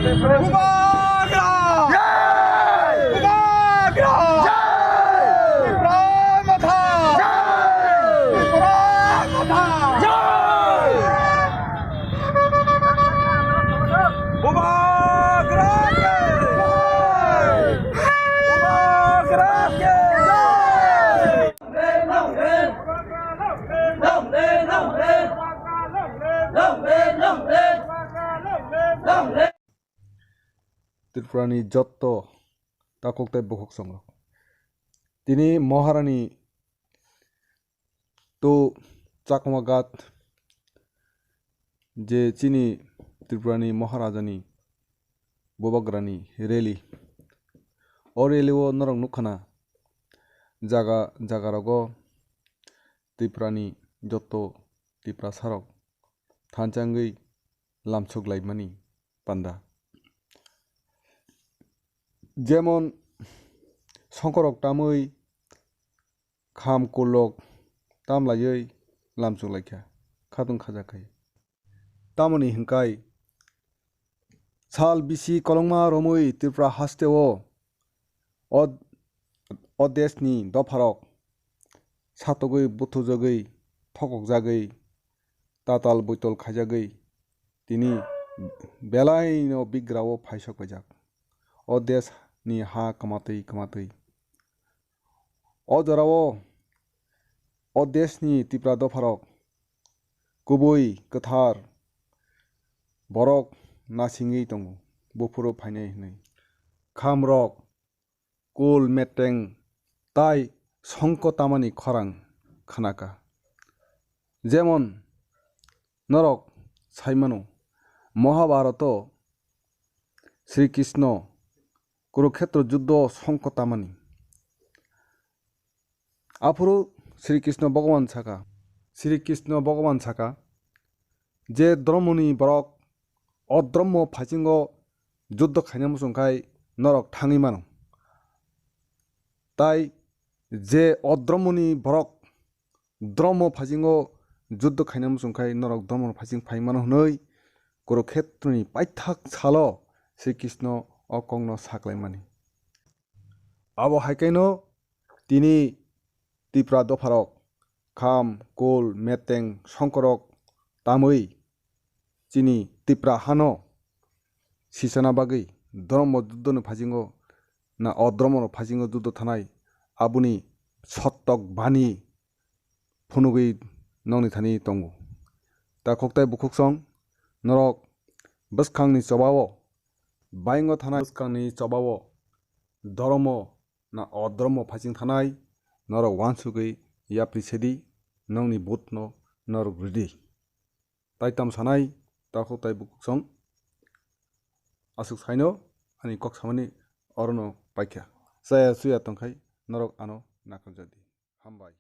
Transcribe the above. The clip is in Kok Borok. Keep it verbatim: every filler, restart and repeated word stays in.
Bubagra! Bubagra! Tipra Motha! Tipra Motha! Bubagra ke! Bubagra ke! Tripurani jotto takhuk tei bukhuk songrok. Tini Maharani to Chakma Ghat je chini Tripurani Maharajani Bubagrani rally. O rally o norok nukha na jaga jaga rogo Tripurani jotto Tiprasarok thansa wngwi lamsok laimani panda. Jemon songkorok tamwi kham kulok tamlaiwi lamsok laikha, khatung khajakha. Tamoni hwnkhai sal bisi kolongma romwi Tripura hasteo o, o deshni dopharok satogwi buthujagwi thokokjagwi tatal buitol khaijagwi tini belaino bigrao phaisok paijak. O deshni ha kwmatwi kwmatwi. O jorao o deshni Tipra dopharok kubui kwthar borok nasingwi tongo, buphuru phainai hwnwi. Khamrok, kul, meteng tai songko tamani khorang khnaka. Jemon norok saimano, Mahabharato Sri Krishno Kurukhetra juddo songko tamani. Aphuru Sri Krishno Bhagavan saka, Sri Krishno Bhagavan saka, je dromoni borok o dromo phasingo juddo khaina muchung khai norok thangwi mano. Tai je o dromoni borok dromo phasingo juddo khaina muchung khai norok dromo phasing phai mano hwnwi Kurukhetroni paithak salo Sri Krishno o kokno saklaimani. Abo hai khaino tini Tipra dopharok kham, kul, meteng, songkorok tamwi chini Tipra hano sisana bagwi dromo juddoni phasingo na o dromono phasingo juddo thanai aboni sottok bani phunugwi nokni thani tongo. Takhuk tei bukhuk song norok bwskangni chobao, baingo thanai bwskangni chobao, doromo na odromo phasing thanai norok uansugwi yapri sedi, nokni vote no norok ridi. Tai tam sanai takhuk tei bukhuk song aswk saino ani kok samani orono paikha. Chaya chuya tongkhai norok ano nakarjadi. Hambai.